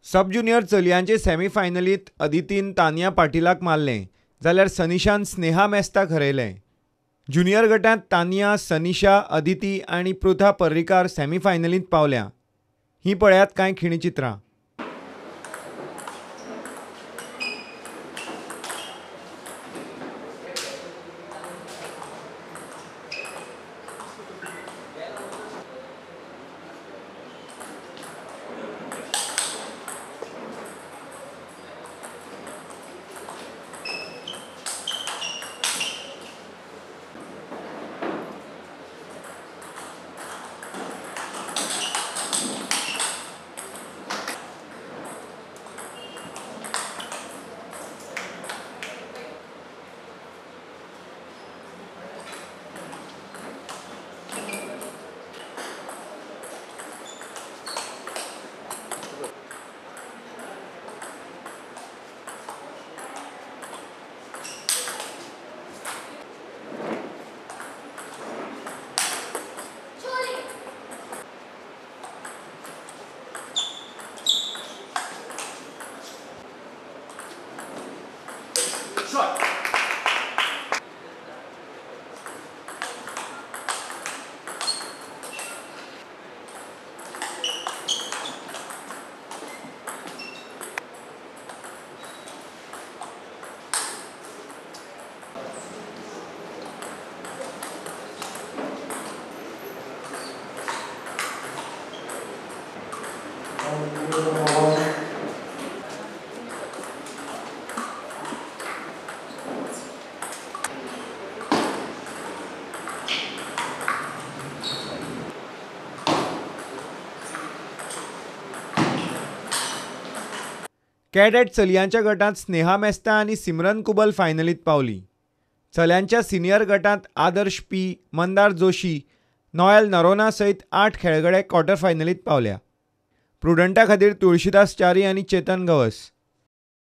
सब junior चलयांचे सेमीफायनलीत अदितीन Tania पाटीलाक मारलें जाल्यार सनिशान Sneha मेस्ताक हरयलें. Junior गटांत तानिया, सनिशा, अदिती आनी पृथा पर्रीकार सेमीफायनलींत पावल्या. ही पळयात कांय खिणचित्रां. कॅडेट चलयांच्या गटांत स्नेहा मेस्ता आनी सिमरन कुबल फायनलींत पावली. चल्यांच्या सिनियर गटांत आदर्श पी, मंदार जोशी, नॉयल नरोना सयत 8 खेळगडे क्वॉर्टर फायनलींत पावल्या. प्रुडंटा खातीर तुळशीदास च्यारी आनी चेतन गवस.